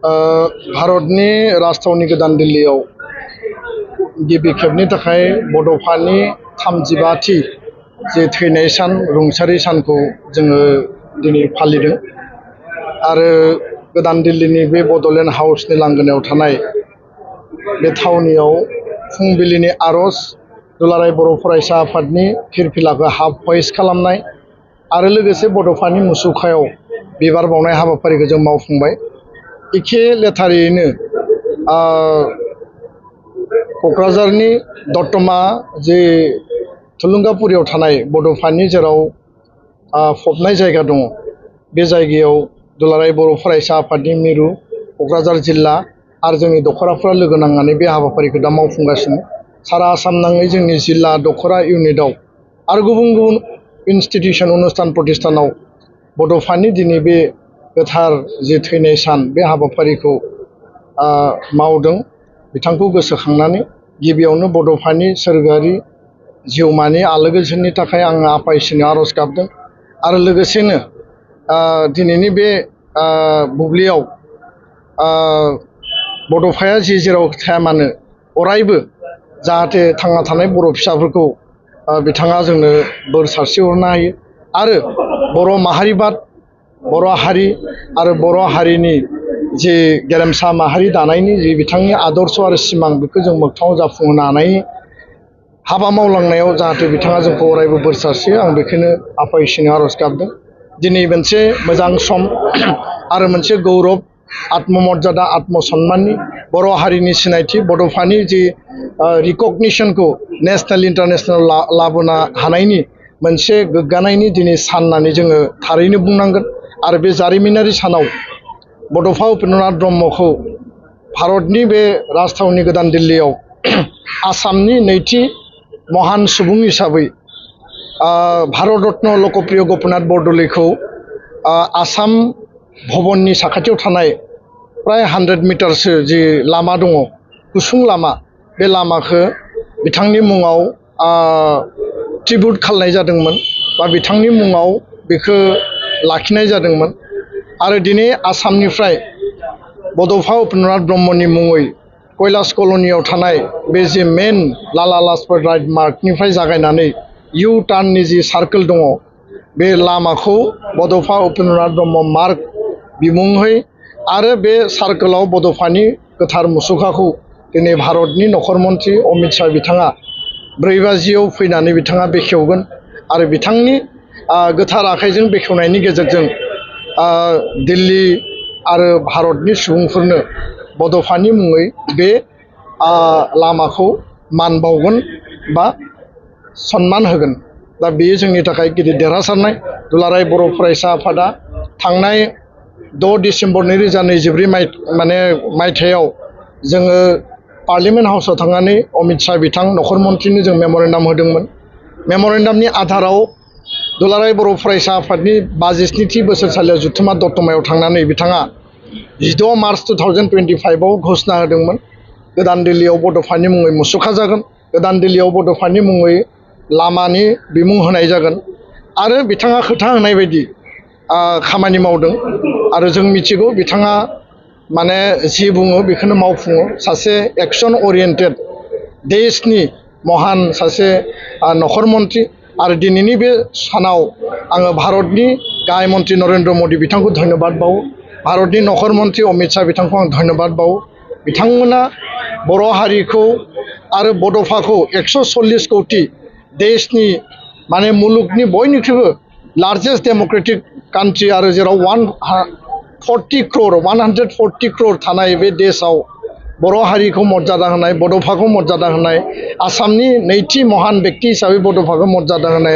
भारतनि राजथावनि गोदान दिल्लीयाव गिबि खेबनि थाखाय बड'फानि 35थि जे थैनाय सान रुंसारि सानखौ जोङो दिनै फालिदों आरो गोदान दिल्लीनि बे बड'लेण्ड हाउसनि लांगोनायाव थानाय बे थावनियाव फुंबिलिनि आर'ज दुलाराय बर' फरायसा आफादनि फिरफिलाखौ हाफ वेस्ट खालामनाय आरो लोगोसे बड'फानि मुसुखायाव बिबार बावनाय हाबाफारिखौ जों मावफुंबाय। एखे लेथारैनो क'क्राझारनि दतमा जे थुलुंगापुरियाव थानाय बड'फानि जेराव फबनाय जायगा दङ, बे जायगायाव दुलाराय बर' फरायसा आफादनि मिरु क'क्राझार जिल्ला आरो जोंनि दख'राफ्रा लोगो नांनानै बे हाबाफारिखौ दा मावफुंगासिनो। सारा आसाम नाङै जोंनि जिल्ला दख'रा इउनिटआव आरो गुबुन गुबुन इनस्टिटिउसन अनुस्थान प्रतिष्ठानाव बड'फानि दिनै बे गोथार जे थैनाय सान बे हाबाफारिखौ मावदों। बिथांखौ गोसोखांनानै गिबियावनो बड'फानि सोरगोआरि जिउमानि आलो गोजोननि थाखाय आङो आफा इसोरनियाव आर'ज गाबदों आरो लोगोसेनो दिनैनि बे बुब्लियाव बड'फाया जेराव थाया मानो अरायबो जाहाथे थांना थानाय बर' फिसाफोरखौ बिथाङा जोंनो बोर सारस्रिहरनो हायो आरो बर' माहारिबाद, बर' हारि आरो बर' हारिनि जे गेरेमसा माहारि दानायनि जे बिथांनि आदर्श आरो सिमां बेखौ जों मोगथाङाव जाफुंहोनो हानायनि हाबा मावलांनायाव जाहाथे बिथाङा जोंखौ अरायबो बोर सारस्रियो, आं बेखौनो आफा इसोरनियाव आर'ज गाबदों। दिनै मोनसे मोजां सम आरो मोनसे गौरब आत्ममर्यादा आत्मसन्माननि बर' हारिनि सिनायथि बड'फानि जि रिकगनिसनखौ नेसनेल इन्टारनेसनेल लाबोनो हानायनि मोनसे गोग्गानायनि दिनै सान होननानै जोङो थारैनो बुंनांगोन आरो बे जारिमिनारि सानाव बड'फा उपेन्द्रनाथ ब्रह्मखौ भारतनि बे राजथावनि गोदान दिल्लीयाव आसामनि नैथि महान सुबुं हिसाबै भारत रत्न लकप्रिय गपिनाथ बरदलैखौ आसाम भवननि साखाथियाव थानाय प्राय 100 मिटारसो जि लामा दङ, गुसुं लामा, बे लामाखौ बिथांनि मुङाव ट्रिबिउट खालामनाय जादोंमोन बा बिथांनि मुङाव बेखौ लाखिनाय जादोंमोन आरो दिनै आसामनिफ्राय बड'फा उपेन्द्रनाथ ब्रह्मनि मुङै कैलाश कल'नियाव थानाय बे जे मेन लाला लाजपत राय मार्गनिफ्राय जागायनानै इउ टार्ननि जि सार्कोल दङ, बे लामाखौ बड'फा उपेन्द्रनाथ ब्रह्म मार्ग बिमुङै आरो बे सार्कोलाव बड'फानि गोथार मुसुखाखौ दिनै भारतनि नखर मन्थ्रि अमित शाह बिथाङा 4 बाजियाव फैनानै बिथाङा बेखेवगोन आरो बिथांनि गोथार आखाइजों बेखेवनायनि गेजेरजों दिल्ली आरो भारतनि सुबुंफोरनो बड'फानि मुङै बे लामाखौ मान बावगोन बा सन्मान होगोन। दा बेयो जोंनि थाखाय गिदिर देरहासारनाय। दुलाराय बर' फरायसा आफादा थांनाय 6 डिसेम्बर 2024 मायथाइयाव जोङो पार्लियामेन्ट हाउसआव थांनानै अमित शाह बिथां नखर मन्थ्रिनो जों मेम'रेन्डाम होदोंमोन। मेम'रेन्डामनि आधाराव दुलाराय बर' फरायसा आफादनि 57थि बोसोरसालियाव जथुम्मा दतमायाव थांनानै बिथाङा 16 मार्च 2025आव घोषणा होदोंमोन गोदान दिल्लीयाव बड'फानि मुङै मुसुखा जागोन, गोदान दिल्लीयाव बड'फानि मुङै लामानि बिमुं होनाय जागोन आरो बिथाङा खोथा होनाय बायदि खामानि मावदों आरो जों मिथिगौ बिथाङा जि बुङो बेखौनो मावफुङो। सासे एक्सन ओरिएन्टेड देशनि महान सासे नखर मन्थ्रि आरो दिनैनि बे सानाव आङो भारतनि गाहाय मन्थ्रि नरेन्द्र मदि बिथांखौ धन्यबाद बावो, भारतनि नखर मन्थ्रि अमित शाह बिथांखौ आं धन्यबाद बावो। बिथांमोना बर' हारिखौ आरो बड'फाखौ 140 कौटि देशनि मुलुगनि बयनिख्रुइबो लार्जेस्ट डेम'क्रेटिक कान्ट्रि आरो जेराव 140 क्र'र थानाय बे देशआव बर' हारिखौ मर्यादा होनाय, बड'फाखौ मर्यादा होनाय, आसामनि नैथि महान बेक्ति हिसाबै बड'फाखौ मर्यादा होनाय